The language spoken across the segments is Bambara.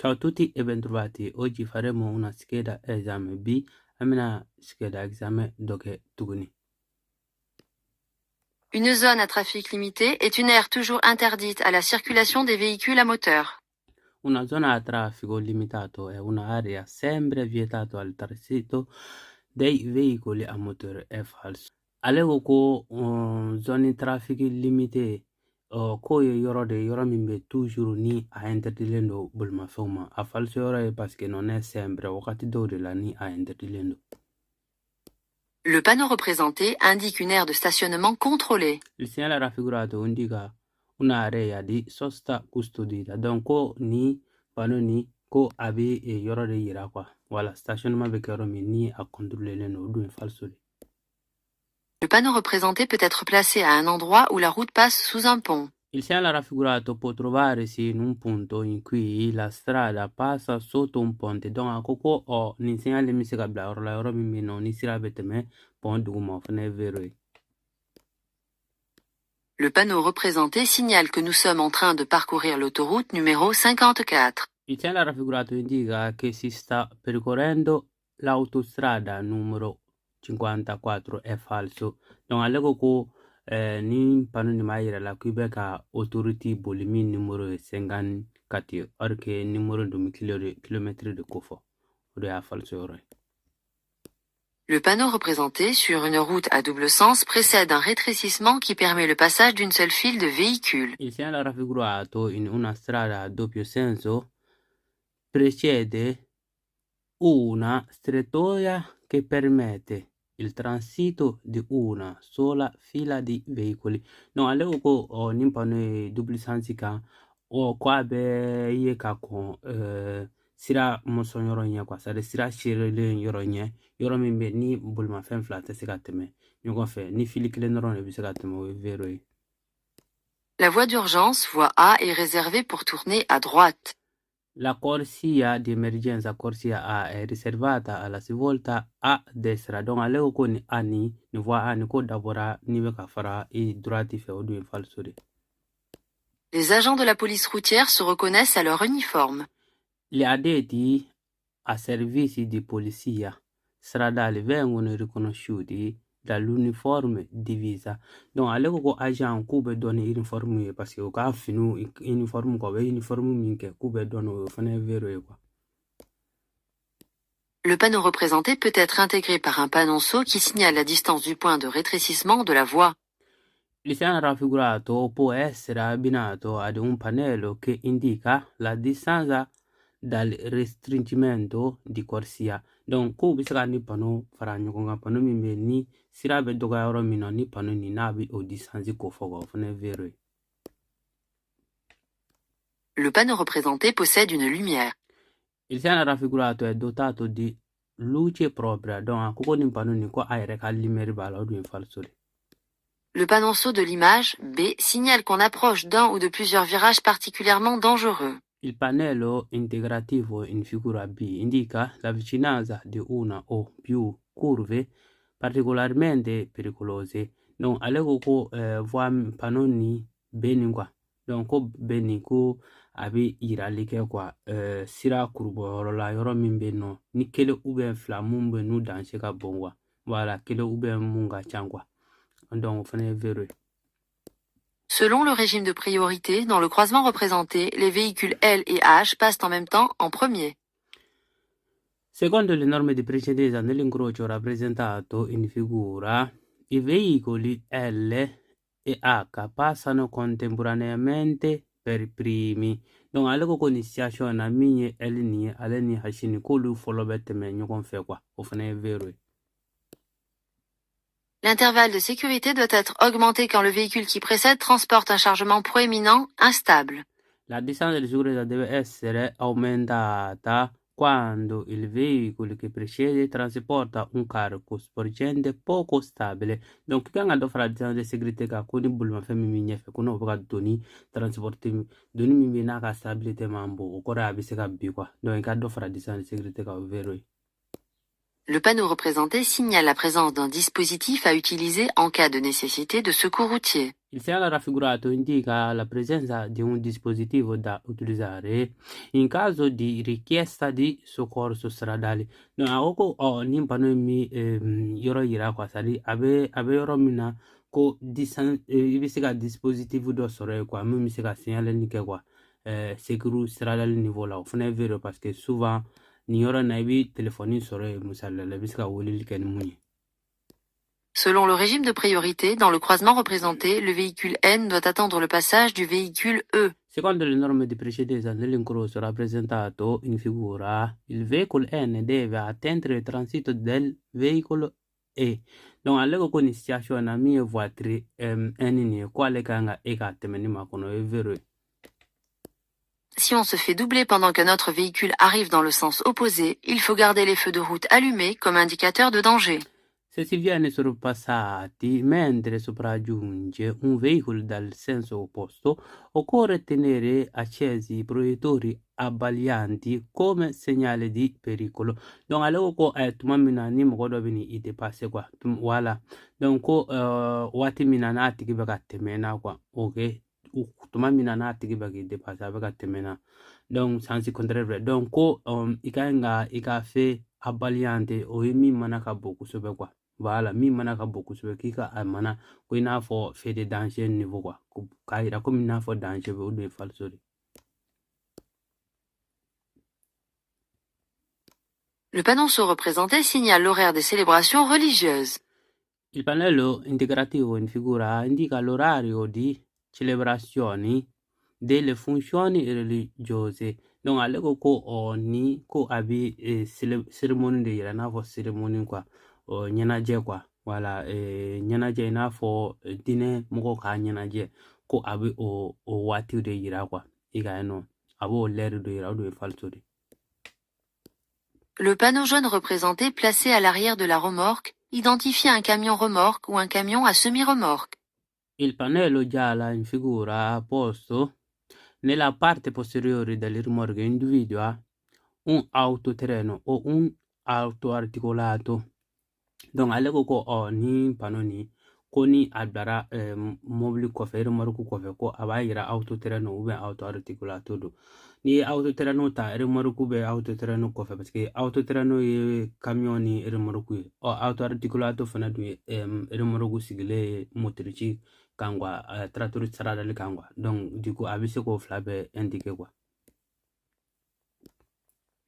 Ciao a tutti e bentrovati. Oggi faremo una scheda esame B. An bɛna scheda examen dɔ kɛ tuguni. Une zone à trafic limité est une aire toujours interdite à la circulation des véhicules à moteur. Una zona a traffico limitato è un'area sempre vietata al transito dei veicoli a motore, è falso. Ale ko ko zone trafic limité k'o ye yɔrɔ de ye, yɔrɔ min bɛ toujours ni a interdilen don bolimafɛnw ma. A falso yɔrɔ ye parce que non è sempre, wagati dɔw de la ni a interdilen don. Le panneau représenté indique une aire de stationnement contrôlée. Il segnale raffigurato indica un'area di sosta custodita. Donc ko ni panneau ni ko a bɛ yɔrɔ de yira quoi. Voilà, stationnement bɛ kɛ yɔrɔ min ni a contrôlélen don, o dun ye falso de. Le panneau représenté peut être placé à un endroit où la route passe sous un pont. Il segnale raffigurato può trovarsi in un punto in cui la strada passa sotto un ponte. Donc a ko ko ɔ nin segnale bɛ se ka bila yɔrɔ la, yɔrɔ min bɛ yen nɔ ni sira bɛ tɛmɛ pont duguma, o fana ye vero ye. Le panneau représenté signale que nous sommes en train de parcourir l'autoroute numéro 54. Il segnale raffigurato indica che si sta percorrendo l'autostrada numero 54, è falso. Donc ale ko ko ni panneau nin b'a yira la k'i bɛ ka autoroute boli min numéro ye 54 ye, or que numéro dun bɛ kilomètre de ko fɔ. O de y'a falso yɔrɔ ye. Le panneau représenté sur une route à double sens précède un rétrécissement qui permet le passage d'une seule file de véhicules. Il segnale raffigurato in una strada a doppio senso precede una strettoia che permette il transito di una sola fila di veicoli. Donc ale ko ko ɔ nin panneau ye double sens kan, ɔ ko a bɛ ye ka kɔn sira mɔsɔn yɔrɔ ɲɛ quoi, c'est à dire sira serelen yɔrɔ ɲɛ, yɔrɔ min bɛ ni bolimafɛn fila tɛ se ka tɛmɛ ɲɔgɔn fɛ, ni file kelen dɔrɔn de bɛ se ka tɛmɛ, o ye vero ye. La voie d'urgence, voie A, est réservée pour tourner à droite. La corsia di emergenza, corsia A, è riservata alla svolta a destra. Donc ale ko ko ni A ni voie A ni ko dabɔra n'i bɛ ka fara i droite fɛ, o dun ye falso de. Les agents de la police routière se reconnaissent à leur uniforme. Gli addetti a servizi di polizia stradale vengono riconosciuti dall'uniforme divisa. Donc ale ko ko agent k'u bɛ dɔn ni uniforme ye parce que u ka finiw uniforme quoi, u bɛ uniforme min kɛ k'u bɛ dɔn n'o ye, o fana ye vero ye quoi. Le panneau représenté peut être intégré par un panonceau qui signale la distance du point de rétrécissement de la voie. Il segnale raffigurato può essere abbinato ad un pannello che indica la distanza dal restringimento di corsia. Donc k'u bɛ se ka ni panneau fara ɲɔgɔn kan, panneau min bɛ yen ni sira bɛ dɔgɔya yɔrɔ min na, ni panneau nin n'a bɛ o distance ko fɔ quoi, o fana ye vero ye. Le panneau représenté possède une lumière. Il segnale raffigurato è dotato di luce propria. Donc a ko ko nin panneau nin ko a yɛrɛ ka lumière b'a la, o dun ye falso de. Le panonceau de l'image B signale qu'on approche d'un ou de plusieurs virages particulièrement dangereux. Il pannello integrativo in figura B indica la vicinanza di una o più curve particolarmente pericolose. Donc ale ko ko voie panneau ni B nin quoi. Donc ko B nin ko a bɛ yirali kɛ quoi, sira kurubɔyɔrɔ la, yɔrɔ min bɛ yen nɔ ni kelen ou bien fila mun bɛ yen n'u danger ka bon quoi. Voilà, kelen ou bien mun ka ca quoi. Donc o fana ye vero ye. Selon le régime de priorité, dans le croisement représenté, les véhicules L et H passent en même temps en premier. Secondo le norme di precedenza nell'incrocio rappresentato in figura, i veicoli L e H passano contemporaneamente per primi. Donc ale ko ko nin situation na min ye L nin ye, ale ni H nin, k'olu fɔlɔ bɛ tɛmɛ ɲɔgɔn fɛ quoi, o fana ye vero ye. L'intervalle de sécurité doit être augmenté quand le véhicule qui précède transporte un chargement proéminent instable. La distanza di sicurezza deve essere aumentata quando il veicolo che precede trasporta un carico sporgente poco stabile. Donc kan ka dɔ fara distance de sécurité kan ko ni bolimafɛn min bɛ ɲɛfɛ ko n'o bɛ ka doni transporter, doni min bɛ n'a ka stabilité man bon, o kɔrɔ ye a bɛ se ka bin quoi. Donc i ka dɔ fara distance de sécurité kan, o ye vero ye. Le panneau représenté signale la présence d'un dispositif à utiliser en cas de nécessité de secours routier. Il segnale raffigurato indica la presenza di un dispositivo da utilizzare in caso di richiesta di soccorso stradale. Donc a ko ko ɔ nin panneau min yɔrɔ yira quoi, c'est à dire a bɛ yɔrɔ min na ko distance i bɛ se ka dispositif dɔ sɔrɔ yen quoi, min bɛ se ka signaleli kɛ quoi, secours stradale niveau la. O fana ye vero parce que souvent nin yɔrɔ in na i bɛ téléphone sɔrɔ yen, misali la i bɛ se ka weleli kɛ ni mun ye. Selon le régime de priorité, dans le croisement représenté, le véhicule N doit attendre le passage du véhicule E. Secondo le norme di precedenza nell'incrocio rappresentato in figura, il veicolo N deve attendere il transito del veicolo E. Donc ale ko ko nin situation na min ye voiture N nin ye, ko ale kan ka E ka tɛmɛ ni makɔnɔ, o ye vero ye. Si on se fait doubler pendant qu'un autre véhicule arrive dans le sens opposé, il faut garder les feux de route allumés comme indicateur de danger. Se si viene sorpassati mentre sopraggiunge un veicolo dal senso opposto, occorre tenere accesi i proiettori abbaglianti come segnale di pericolo. Donc ale ko ko tuma min na ni mɔgɔ dɔ bɛ n'i dépasser quoi, voilà. Donc ko waati min na n'a tigi bɛ ka tɛmɛ na quoi, ok, tuma min na n'a tigi bɛ k'i dépasser, a bɛ ka tɛmɛ na, donc sens contraire fɛ. Donc ko i ka ɲi ka i ka feu abbagliante, o ye min mana ka bon kosɛbɛ quoi. Voilà, min mana ka bon kosɛbɛ k'i ka a mana ko i n'a fɔ feu de danger niveau quoi, k'a yira komi i n'a fɔ danger bɛ, o de ye falso de. Le panonceau représenté signale l'horaire des célébrations religieuses. Il pannello integrativo in figura indica l'orario di celebrazioni delle funzioni religiose. Donc ale ko ko ɔ ni ko a bɛ cérémonie de yira, i n'a fɔ cérémonie quoi, ɔ ɲɛnajɛ quoi, voilà, ɲɛnajɛ i n'a fɔ diinɛ mɔgɔw ka ɲɛnajɛ, ko a bɛ o waatiw de yira quoi, i ka yen nɔ a b'o l'heure de yira, o de ye falso de. Le panneau jaune représenté placé à l'arrière de la remorque identifie un camion remorque ou un camion à semi-remorque. Il pannello giallo in figura posto nella parte posteriore del rimorchio individua un autotreno o un autoarticolato. Donc ale ko ko ɔ ni panneau nin ko ni a bilara mobili kɔfɛ, remorque kɔfɛ, ko a b'a yira autotreno ou bien autoarticolato don. N'i ye autotreno ta, remorque bɛ autotreno kɔfɛ parce que autotreno ye camion ni remorque ye. Ɔ autoarticolato fana dun ye remorque sigilen ye motrici kan quoi, tracteur stradale kan quoi. Donc du coup a bɛ se k'o fila bɛɛ indiquer quoi.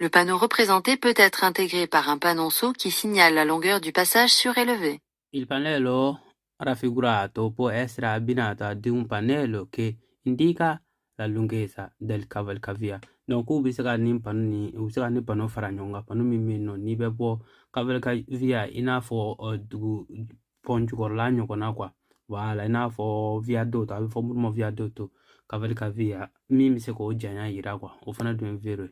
Le panneau représenté peut être intégré par un panonceau qui signale la longueur du passage surélevé. Il pannello raffigurato può essere abbinato ad un pannello che indica la lunghezza del cavalcavia. Donc k'u bɛ se ka nin panneau nin, u bɛ se ka nin panneau fara ɲɔgɔn kan, panneau min bɛ yen nɔ n'i bɛ bɔ cavalcavia i n'a fɔ dugu pɔn jukɔrɔla ɲɔgɔnna quoi. Voilà, i n'a fɔ viadotto, a bɛ fɔ minnu ma viadotto, cavalcavia, min bɛ se k'o janya yira quoi, o fana dun ye vero ye.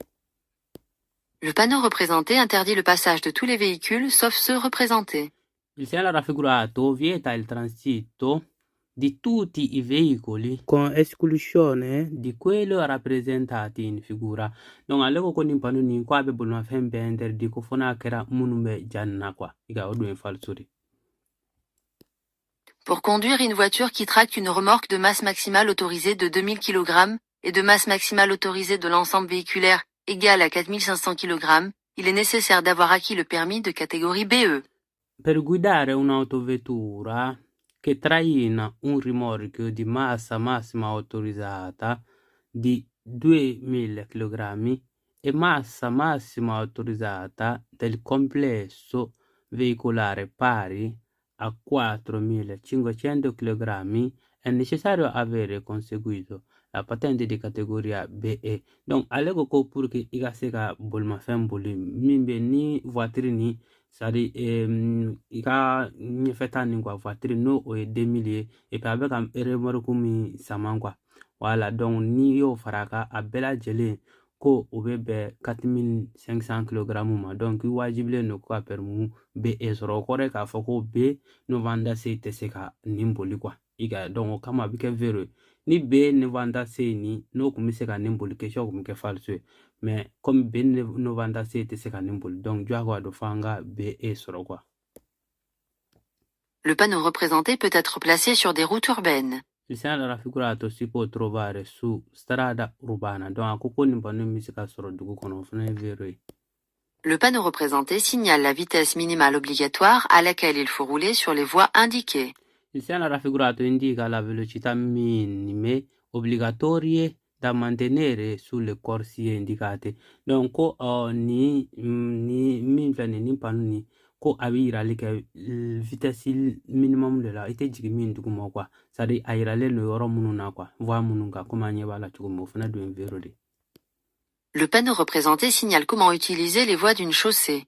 Le panneau représenté interdit le passage de tous les véhicules sauf ceux représentés. Il segnale raffigurato vieta il transito di tutti i veicoli con esclusione di quelli rappresentati in figura. Donc ale ko ko nin panneau nin ko a bɛ bolimafɛn bɛɛ interdit ko fo n'a kɛra minnu bɛ ja nin na quoi, i ka o dun ye falso de. Pour conduire une voiture qui tracte une remorque de masse maximale autorisée de 2000 kg et de masse maximale autorisée de l'ensemble véhiculaire égale à 4500 kg, il est nécessaire d'avoir acquis le permis de catégorie BE. Per guidare un'autovettura che traina un rimorchio di massa massima autorizzata di 2000 kg e massa massima autorizzata del complesso veicolare pari a 4500 kg, è necessario avere conseguito la patente di categoria BE. Donc ale ko ko pour que i ka se ka bolimafɛn boli min bɛ ni voiture ni, c'est à dire i ka ɲɛfɛta nin quoi, voiture n'o o ye 2000 ye et puis a bɛ ka remorque min sama quoi, voilà. Donc n'i y'o fara a kan a bɛɛ lajɛlen ko o bɛ bɛn 4500 kg ma. Donc i wajibilen don ko ka permis BE sɔrɔ, o kɔrɔ ye k'a fɔ ko B 96 tɛ se ka nin boli quoi, i ka. Donc o kama a bɛ kɛ vero ye. Ni B 96 ni n'o kun bɛ se ka nin boli, question kun bɛ kɛ falso ye. Mais comme B90C tɛ se ka nin boli, donc diyagoya don fo an ka BE sɔrɔ quoi. Le panneau représenté peut être placé sur des routes urbaines. Il segnale raffigurato si può trovare su strada urbana. Donc a ko ko nin panneau in bɛ se ka sɔrɔ dugu kɔnɔ, o fana ye vero ye. Le panneau représenté signale la vitesse minimale obligatoire à laquelle il faut rouler sur les voies indiquées. Il segnale raffigurato indica la velocità minime obbligatorie da mantenere sulle corsie indicate. Donc ko ni ni min filɛ nin ye, nin panneau nin ko a bɛ yirali kɛ vitesse minimum de la, i tɛ jigin min duguma quoi. C'est à dire a yiralen don yɔrɔ minnu na quoi, voie minnu kan, komi an ɲɛ b'a la cogo min, o fana dun ye vero de ye. Le panneau représenté signale comment utiliser les voies d'une chaussée.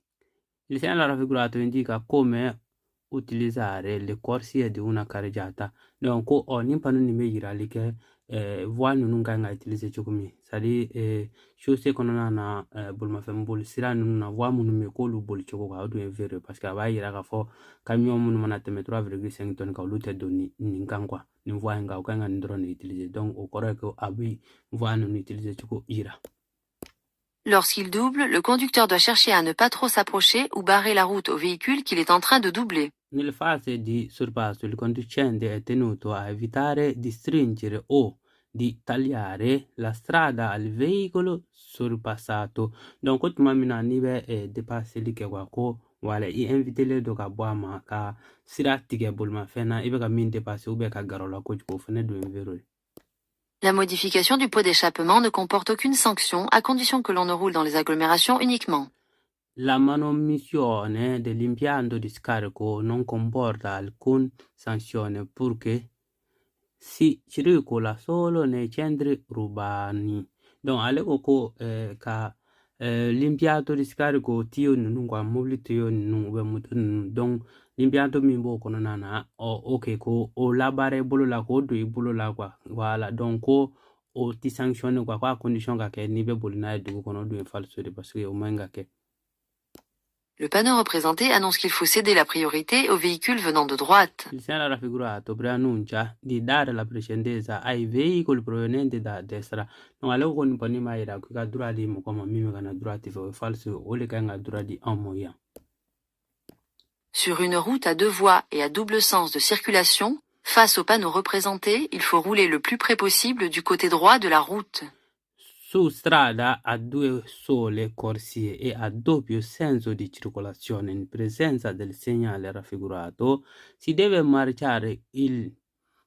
Il segnale raffigurato indica come utilizzare le corsie di una carreggiata. Donc ko nin panneau nin bɛ yirali kɛ voie ninnu kan ka utiliser cogo min, c'est à dire chaussée kɔnɔna na, bolimafɛn boli sira ninnu na, voie minnu bɛ yen k'olu boli cogo kan, o dun ye vero ye parce que a b'a yira k'a fɔ camion minnu mana tɛmɛ 3,5 tonnes kan, olu tɛ don nin kan quoi, nin voie in kan, u kan ka nin dɔrɔn de utiliser. Donc o kɔrɔ ye ko a bɛ voie ninnu utiliser cogo yira. Lorsqu'il double, le conducteur doit chercher à ne pas trop s'approcher ou barrer la route au véhicule qu'il est en train de doubler. Nelle fase di sorpasso, il conducente è tenuto a evitare di stringere o di tagliare la strada al veicolo sorpassato. Donc ko tuma min na n'i bɛ dépasseli kɛ quoi, ko wala i invitelen don ka bɔ a ma ka sira tigɛ bolimafɛn na i bɛ ka min dépasser ou bien ka gɛrɛ o la kojugu, o fana dun ye vero ye. La modification du pot d'échappement ne comporte aucune sanction à condition que l'on ne roule dans les agglomérations uniquement. La manomissione dell'impianto di scarico non comporta alcuna sanzione purché si circola solo nei centri urbani. Donc ale ko ko ka l'impianto di scarico tuyau ninnu quoi, mobili tuyau ninnu ou bien moto ninnu, donc l'impianto min b'o kɔnɔna na, ɔ ok, ko o labaara i bolo la, k'o don i bolo la quoi, voilà. Donc ko o ti sanctionné quoi, ko a condition ka kɛ n'i bɛ boli n'a ye dugu kɔnɔ, o dun ye falso de parce que o man ɲi ka kɛ. Le panneau représenté annonce qu'il faut céder la priorité aux véhicules venant de droite. Il segnale raffigurato preannuncia di dare la precedenza ai veicoli provenienti da destra. Donc ale ko nin panneau b'a yira k'i ka droit di mɔgɔ ma min bɛ ka na droite fɛ, o ye falso ye, o de ka ɲi ka droit di anw ma yan. Sur une route à deux voies et à double sens de circulation, face au panneau représenté, il faut rouler le plus près possible du côté droit de la route. Su strada a due sole corsie e a doppio senso di circolazione, in presenza del segnale raffigurato, si deve marciare il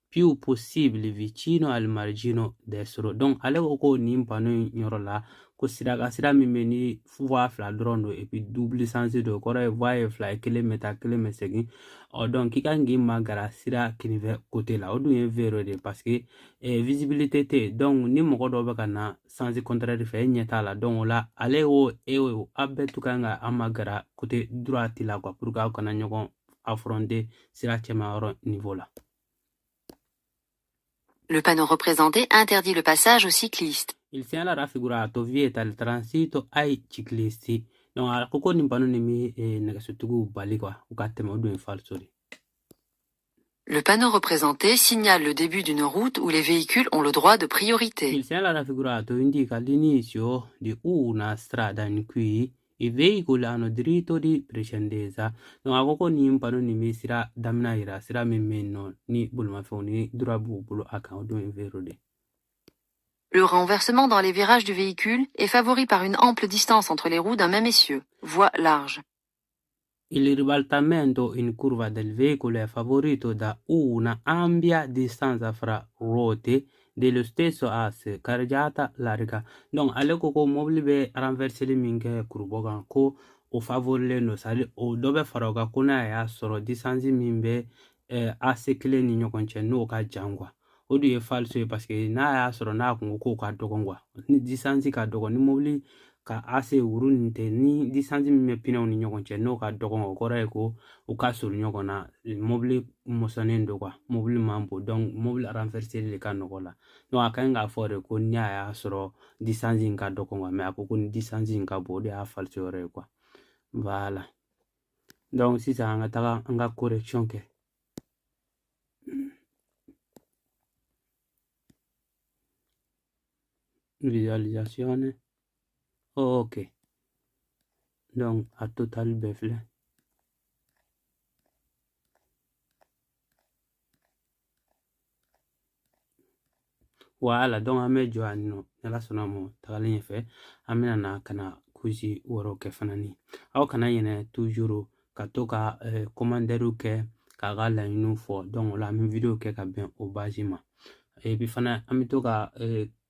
più possibile vicino al margine destro. Donc ale ko ko nin panneau in yɔrɔ la, ko sira ka sira min bɛ ni voie fila dɔrɔn don et puis double sens don, o kɔrɔ ye voie ye fila ye, kelen bɛ taa kelen bɛ segin. Ɔ donc k'i kan k'i magara sira kinifɛ côté la, o dun ye vero de parce que visibilité tɛ yen. Donc ni mɔgɔ dɔw bɛ ka na sens contraire fɛ, e ɲɛ t'a la, donc o la ale o e o aw bɛɛ tun kan ka an magara côté droite la quoi, pour que aw kana ɲɔgɔn affronter sira cɛman yɔrɔ niveau la. Le panneau représenté interdit le passage aux cyclistes. Il segnale raffigurato vieta il transito ai ciclisti. Donc a ko ko nin panneau nin bɛ nɛgɛsotigiw bali quoi, u ka tɛmɛ, o dun ye falso de. Le panneau représenté signale le début d'une route où les véhicules ont le droit de priorité. Il segnale raffigurato indica l'inizio di una strada in cui i veicoli hanno diritto di precedenza. Donc a ko ko nin panneau nin bɛ sira daminɛ yira, sira min bɛ yen nɔ ni bolimafɛnw ni droit b'u bolo a kan, o dun ye vero de. Le renversement dans les virages du véhicule est favori par une ample distance entre les roues d'un même essieu, voie large. Il ribaltamento in curva del veicolo è favorito da una ampia distanza fra ruote dello stesso asse, carreggiata larga. Donc ale ko ko mobili bɛ renverseli min kɛ kurubɔ kan, ko o favorilen don, c'est à dire o dɔ bɛ fara o kan, ko n'a y'a sɔrɔ distance min bɛ asse kelen ni ɲɔgɔn cɛ n'o ka jan quoi. O dun ye falso ye parce que n'a y'a sɔrɔ n'a kun ko k'o ka dɔgɔn quoi, ni distance ka dɔgɔn ni mobili ka asse wuru nin tɛ, ni distance min bɛ pinɛw ni ɲɔgɔn cɛ n'o ka dɔgɔn, o kɔrɔ ye ko u ka surun ɲɔgɔn na, mobili mɔsɔnnen don quoi, mobili man bon, donc mobili renverseli de ka nɔgɔ la. Donc a ka ɲi k'a fɔ de ko n'a y'a sɔrɔ distance in ka dɔgɔn quoi, mais a ko ko ni distance in ka bon, o de y'a falso yɔrɔ ye quoi. Voilà. Donc sisan an ka taga an ka correction kɛ. Visualizzazione. Ok, donc a total bɛɛ filɛ. Voilà, donc an bɛ jɔ yan nɔ. Ni Ala sɔnna ma, tagalen ɲɛfɛ an bɛna na ka na quiz wɔɔrɔ kɛ fana. Ni aw kana ɲinɛ toujours ka to ka commentaire kɛ k'a ka laɲiniw fɔ. Donc o la an bɛ vidéo kɛ ka bɛn o base ma. Et puis fana an bɛ to ka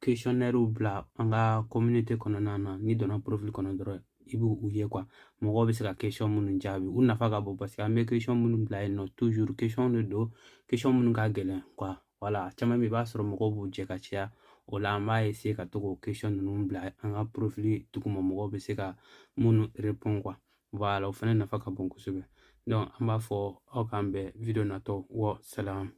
questionnaire bila an ka communauté kɔnɔna na. N'i donna profil kɔnɔ dɔrɔn, i b'u ye quoi, mɔgɔw bɛ se ka question minnu jaabi, u nafa ka bon, parce que an bɛ question minnu bila yen nɔ, toujours question de don, question minnu ka gɛlɛn quoi. Voilà, caman bɛ yen, i b'a sɔrɔ mɔgɔw b'u jɛ ka caya. O la an b'a essayer ka to k'o question ninnu bila an ka profil duguma, mɔgɔw bɛ se ka minnu répond quoi. Voilà, o fana nafa ka bon kosɛbɛ. Donc an b'a fɔ aw k'an bɛn vidéo natɔ. Wa salam.